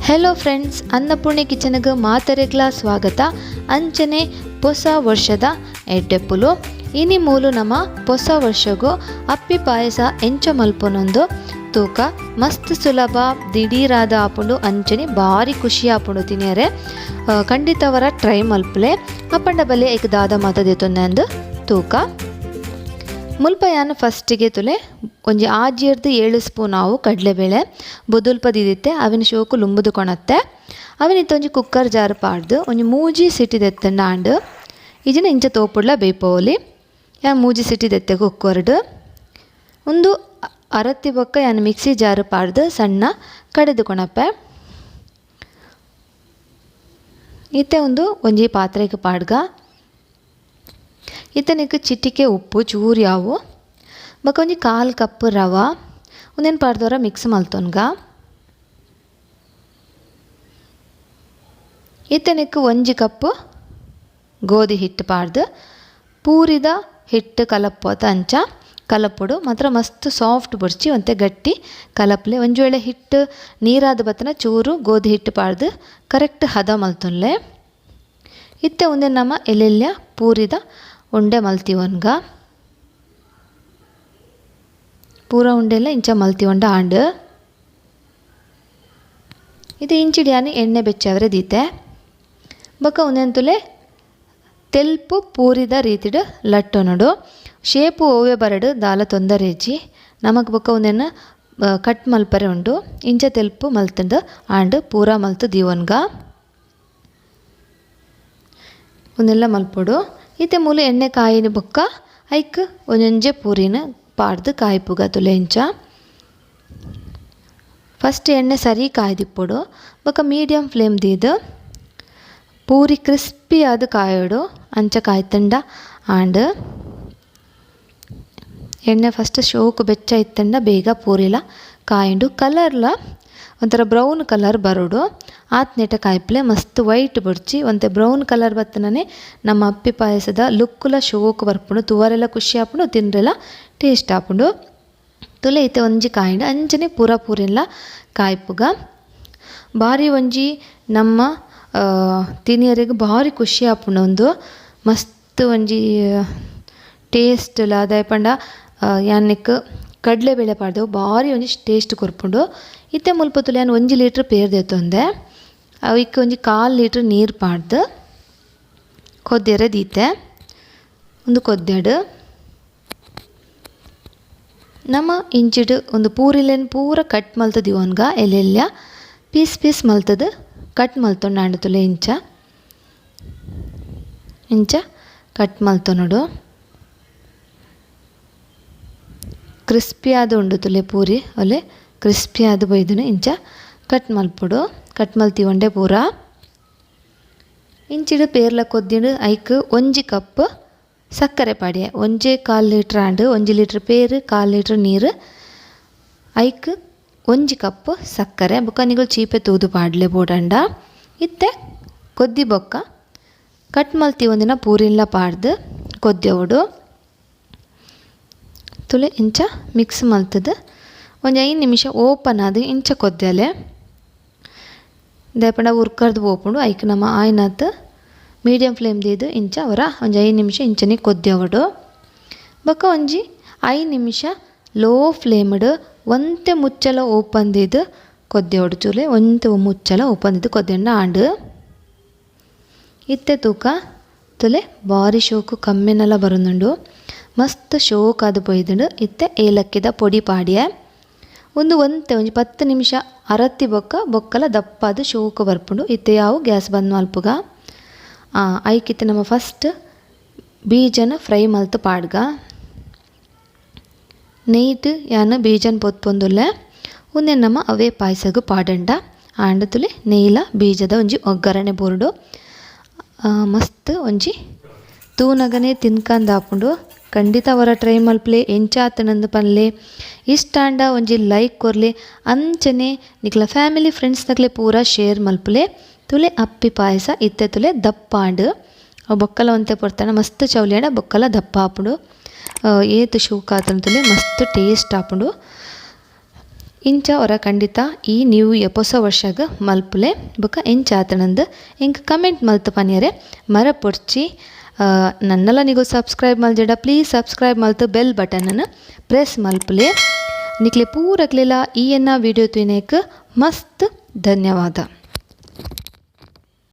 Hello friends, Annapurni ಕಿಚನ್ಗೆ ಮಾತರೆಗ್ಲ ಸ್ವಾಗತ. ಅಂಚನೆ ಹೊಸ ವರ್ಷದ ಎಡ್ಡೆಪ್ಪುಲು. ಇನಿ ಮೂಲು ನಮ್ಮ ಹೊಸ ವರ್ಷಗೂ ಅಪ್ಪಿ ಪಾಯಸ ಎಂಚ ಮಲ್ಪೊನೊಂದು ತೂಕ ಮಸ್ತ್ ಸುಲಭ ದಿಢೀರಾದ ಆಪುಂಡು, ಅಂಚನೆ ಬಾರಿ ಖುಷಿ ಆಪುಂಡು ತಿನಿಯರೆ. ಖಂಡಿತವರ ಟ್ರೈ ಮಲ್ಪುಲೆ. ಅಪ್ಪಂಡ ಬಲೆ ಏಕ್ ದಾದ ಮಾತ ದೇತೊಂದು ತೂಕ. ಮುಲ್ಪ ಯಾನ್ ಫಸ್ಟಿಗೆ ತುಲೆ ಒಂಜಿ ಆಜಿರ್ದು 7 ಸ್ಪೂನ್ ಆವು ಕಡಲೆಬೇಳೆ ಬೊದುಲ್ಪ ದಿದಿತ್ತೆ ಅವಿನ ಶೋಕು ಲುಂಬುದು ಕೊಣತ್ತೆ. ಅವಿನ ಇತ್ತೊಂಜಿ ಕುಕ್ಕರ್ ಜಾರ್ ಪಾಡ್ದು ಒಂಜಿ ಮೂಜಿ ಸಿಟಿ ದೆತ್ತಂಡ ಆಂಡ್ ಇಜಿನ ಇಂಚ ತೋಪುಡ್ಲ ಬೇಯ್ಪೋಲಿ. ಯಾನ್ ಮೂಜಿ ಸಿಟಿ ದೆತ್ತೆ ಕುಕ್ಕರ್ಡ್. ಉಂದು ಅರತ್ತಿ ಬೊಕ್ಕ ಯಾನ್ ಮಿಕ್ಸಿ ಜಾರ್ ಪಾಡ್ದು ಸಣ್ಣ ಕಡೆದು ಕೊಣಪ್ಪೆ. ಇತ್ತೆ ಒಂದು ಒಂಜಿ ಪಾತ್ರೆಗೆ ಪಾಡ್ಗ. ಇತ್ತನಿಕ್ ಚಿಟಿಕೆ ಉಪ್ಪು ಚೂರು ಯಾವು ಬೊಕ್ಕ ಒಂಜಿ 1/4 ಕಪ್ ರವ ಉಂದೆನ್ ಪಾಡ್ದವರ ಮಿಕ್ಸ್ ಮಲ್ತೊನ್ಗ. ಇತ್ತನಿಕ್ 1 ಕಪ್ ಗೋಧಿ ಹಿಟ್ಟು ಪಾಡ್ದು ಪೂರಿದ ಹಿಟ್ಟು ಕಲಪ್ಪೋತ ಅಂಚ ಕಲಪೊಡು. ಮಾತ್ರ ಮಸ್ತ್ ಸಾಫ್ಟ್ ಬೊರ್ಚಿ ಒಂತೆ ಗಟ್ಟಿ ಕಲಪ್ಲೆ. ಒಂಜಿ ವೇಳೆ ಹಿಟ್ಟು ನೀರಾದ ಬತ್ತನ ಚೂರು ಗೋಧಿ ಹಿಟ್ಟು ಪಾಡ್ದು ಕರೆಕ್ಟ್ ಹದ ಮಲ್ತೊನ್ಲೆ. ಇತ್ತೆ ಉಂದೆನ್ ನಮ ಎಲ್ಲೆಲ್ಲ ಪೂರಿದ ಉಂಡೆ ಮಲ್ತಿವೊನ್ಗ. ಪೂರ ಉಂಡೆಲ್ಲ ಇಂಚ ಮಲ್ತಿವೊಂಡ ಆಂಡ್. ಇದು ಇಂಚಿಡಿಯಾನಿ ಎಣ್ಣೆ ಬೆಚ್ಚವರೆ ದೀತೆ. ಬೊಕ್ಕ ಉಂದೆನ್ ತುಲೆ ತೆಲ್ಪು ಪೂರಿದ ರೀತಿಡ್ ಲಟ್ಟೊನೊಡು. ಶೇಪು ಓವೆ ಬರಡು ದಾಲ ತೊಂದರೆಜ್ಜಿ ನಮಕ್ ಬೊಕ್ಕ ಉಂದೆನ್ ಕಟ್ ಮಲ್ಪರೆ ಉಂಡು. ಇಂಚ ತೆಲ್ಪು ಮಲ್ತಂದು ಆಂಡ್ ಪೂರ ಮಲ್ತು ದೀವೊನ್ಗ. ಉಂದೆಲ್ಲ ಮಲ್ಪೊಡು. ಇತ್ತೆ ಮೂಲು ಎಣ್ಣೆ ಕಾಯಿನ ಬೊಕ್ಕ ಐಕ್ ಒಂಜೊಂಜೆ ಪೂರಿನ ಪಾಡ್ದು ಕಾಯ್ಪುಗ ತುಲೆ ಇಂಚ. ಫಸ್ಟ್ ಎಣ್ಣೆ ಸರಿ ಕಾಯ್ದಿಪ್ಪೊಡು. ಬೊಕ್ಕ ಮೀಡಿಯಂ ಫ್ಲೇಮ್ ದೀದ್ ಪೂರಿ ಕ್ರಿಸ್ಪಿ ಆದ್ ಕಾಯೋಡು. ಅಂಚ ಕಾಯ್ತಂಡ ಆಂಡ್. ಎಣ್ಣೆ ಫಸ್ಟ್ ಶೋಕು ಬೆಚ್ಚ ಇತ್ತಂಡ ಬೇಗ ಪೂರಿಲ ಕಾಯುಂಡು. ಕಲರ್ಲ ಒಂಥರ ಬ್ರೌನ್ ಕಲರ್ ಬರೋಡು. ಆತ್ನೇಟ ಕಾಯ್ಪಲೆ ಮಸ್ತ್ ವೈಟ್ ಬೊಡ್ಚಿ ಒಂತೆ ಬ್ರೌನ್ ಕಲರ್ ಬತ್ತನನೆ ನಮ್ಮ ಅಪ್ಪಿ ಪಾಯಸದ ಲುಕ್ಕುಲ ಶೋಕು ಬರ್ಪುಂಡು. ತೂವರೆಲ ಖುಷಿ ಆಪುಂಡು, ತಿನ್ರೆಲ ಟೇಸ್ಟ್ ಆಪುಂಡು. ತುಲೆ ಇತ್ತೆ ಒಂಜಿ ಕಾಯಿಂಡು ಅಂಚನೆ ಪೂರ ಪೂರಿಲ ಕಾಯ್ಪುಗ. ಬಾರಿ ಒಂಜಿ ನಮ್ಮ ತಿನಿಯರೆಗ್ ಬಾರಿ ಖುಷಿ ಆಪುಂಡು. ಉಂದು ಮಸ್ತ್ ಒಂಜಿ ಟೇಸ್ಟ್ ಲ ದಾಯೆ ಪಂಡ ಯಾನ್ ನೆಕ್ಕ್ ಕಡಲೆಬೇಳೆ ಪಾಡ್ದೆವು ಬಾರಿ ಒಂಜಿ ಟೇಸ್ಟ್ ಕೊರ್ಪುಂಡು. ಇತ್ತೆ ಮುಲ್ಪ ತುಲೆ ಯಾನ್ 1 ಲೀಟ್ರ್ ಪೇರ್ ದೆತ್ತೊಂದೆ. ಅವಿಕ್ ಒಂಜಿ 1/4 ಲೀಟ್ರ್ ನೀರು ಪಾಡ್ದು ಕೊದ್ಯರೆ ದೀತೆ. ಉಂದು ಕೊದ್ಯಡು. ನಮ ಇಂಚಿಡ್ ಒಂದು ಪೂರಿಲೆನ್ ಪೂರ ಕಟ್ ಮಲ್ತ್ ದೀವೊನ್ಗ. ಎಲ್ಲೆಲ್ಲ ಪೀಸ್ ಪೀಸ್ ಮಲ್ತದು ಕಟ್ ಮಲ್ತೊಂಡು ಆಂಡ ತುಲೆ ಇಂಚ ಇಂಚ ಕಟ್ ಮಲ್ತೊನೊಡು. ಕ್ರಿಸ್ಪಿ ಆದ್ ಉಂಡು ತುಲೆ ಪೂರಿ ಒಲೆ ಕ್ರಿಸ್ಪಿ ಆದ್ ಬೈದುನು ಇಂಚ ಕಟ್ ಮಲ್ಪೊಡು. ಕಟ್ ಮಲ್ತಿ ಒಂಡೆ ಪೂರ ಇಂಚಿಡ್ ಪೇರ್ಲ ಕೊದ್ದಿಡು ಐಕ್ 1 ಕಪ್ ಸಕ್ಕರೆ ಪಾಡ್ಯೆ. 1 1/4 ಲೀಟ್ರ್ ಆಂಡ್. 1 ಲೀಟ್ರ್ ಪೇರ್ 1/4 ಲೀಟ್ರ್ ನೀರು ಐಕ್ 1 ಕಪ್ ಸಕ್ಕರೆ. ಬೊಕ್ಕ ನಿಗುಲು ಚೀಪೆ ತೂದು ಪಾಡ್ಲೆ ಬೋಡಂಡ. ಇತ್ತೆ ಕೊದ್ದಿ ಬೊಕ್ಕ ಕಟ್ ಮಲ್ತಿ ಒಂದಿನ ಪೂರಿನ್ಲ ಪಾಡ್ದು ಕೊದ್ಯೊಡು. ತುಲೆ ಇಂಚ ಮಿಕ್ಸ್ ಮಲ್ತದು ಒಂಜಿ 5 ನಿಮಿಷ ಓಪನ್ ಆದ್ ಇಂಚ ಕೊದ್ಯಲೆ. ದಾಯೆ ಪಂಡ ಉರ್ಕರ್ದು ಪೋಪುಂಡು. ಐಕ್ ನಮ ಆಯ್ನಾತ್ ಮೀಡಿಯಂ ಫ್ಲೇಮ್ ದೀದ್ ಇಂಚ ಅವರ ಒಂಜಿ 5 ನಿಮಿಷ ಇಂಚನೆ ಕೊದ್ಯೊಡು. ಬೊಕ್ಕ ಒಂಜಿ 5 ನಿಮಿಷ ಲೋ ಫ್ಲೇಮ್ಡ್ ಒಂತೆ ಮುಚ್ಚಲ ಓಪನ್ ದೀದ್ ಕೊದ್ಯೊಡು. ಚೂಲೆ ಒಂತೆ ಮುಚ್ಚಲ ಓಪನ್ ದೀದ್ ಕೊದ್ಯಂಡ ಆಂಡ್. ಇತ್ತೆ ತೂಕ ತುಲೆ ಬಾರಿ ಶೋಕು ಕಮ್ಮೆನಲ ಬರೊಂದುಂಡು. ಮಸ್ತ್ ಶೋಕ್ ಆದ್ ಪೋಯ್ದುಂಡು. ಇತ್ತೆ ಏಲಕ್ಕಿದ ಪೊಡಿ ಪಾಡ್ಯೆ. ಉಂದು ಒಂತೆ ಒಂಜಿ 10 ನಿಮಿಷ ಅರತ್ತಿ ಬೊಕ್ಕ ಬೊಕ್ಕಲ ದಪ್ಪಾದ್ ಶೋಕು ಬರ್ಪುಂಡು. ಇತ್ತೆ ಯಾವು ಗ್ಯಾಸ್ ಬಂದ್ ಮಲ್ಪುಗ. ಐಕ್ ಇತ್ತೆ ನಮ ಫಸ್ಟ್ ಬೀಜನ ಫ್ರೈ ಮಲ್ತ್ ಪಾಡ್ಗ. ನೆಯ್ಟ್ ಯಾನ್ ಬೀಜನ್ ಪೊತ್ಪೊಂದುಲ್ಲೆ. ಉಂದೆನ್ ನಮ ಅವೇ ಪಾಯಸಗ್ ಪಾಡಂಡ. ಆಂಡ ತುಲೆ ನೆಯ್ಲ ಬೀಜದ ಒಂಜಿ ಒಗ್ಗರಣೆ ಬೋರ್ಡು. ಮಸ್ತ್ ಒಂಜಿ ತೂನಗನೆ ತಿನ್ಕಂದ್ ಆಪುಂಡು. ಖಂಡಿತ ಅವರ ಟ್ರೈ ಮಲ್ಪಲೆ. ಎಂಚ ಆತುಂಡು ಪನ್ಲೆ. ಇಷ್ಟ ಆಂಡ ಒಂಜಿ ಲೈಕ್ ಕೊರ್ಲೆ. ಅಂಚನೆ ನಿಕ್ಲ ಫ್ಯಾಮಿಲಿ ಫ್ರೆಂಡ್ಸ್ ನಕ್ಲೆ ಪೂರ ಶೇರ್ ಮಲ್ಪುಲೆ. ತುಲೆ ಅಪ್ಪಿ ಪಾಯಸ ಇತ್ತೆ ತುಲೆ ದಪ್ಪಾಂಡ್. ಬೊಕ್ಕಲ ಒಂತೆ ಪೊರ್ತನ ಮಸ್ತ್ ಚೌಲಿ ಆಂಡ ಬೊಕ್ಕಲ ದಪ್ಪ ಆಪುಂಡು. ಏತ್ ಶೋಕ್ ಆತುಂಡು ತುಲೆ ಮಸ್ತ್ ಟೇಸ್ಟ್ ಆಪುಂಡು. ಇಂಚ ಒರ ಖಂಡಿತ ಈ ನ್ಯೂ ಇಯರ್ ಪೊಸ ವರ್ಷಗ್ ಮಲ್ಪುಲೆ. ಬೊಕ ಎಂಚ ಆತುಂಡು ಎಂಕ್ ಕಮೆಂಟ್ ಮಲ್ತ್ ಪನಿಯರೆ ಮರಪೊಡ್ಚಿ. ನನ್ನಲ ನಿಗು ಸಬ್ಸ್ಕ್ರೈಬ್ ಮಲ್ಜಡ ಪ್ಲೀಸ್ ಸಬ್ಸ್ಕ್ರೈಬ್ ಮಲ್ತ್ ಬೆಲ್ ಬಟನ್ ನ್ ಪ್ರೆಸ್ ಮಲ್ಪುಲೆ. ನಿಕ್ಲೆ ಪೂರಕ್ಲೆಲ ಈ ಎನ್ನ ವಿಡಿಯೋ ತೂಯಿನೇಕ್ ಮಸ್ತ್ ಧನ್ಯವಾದ.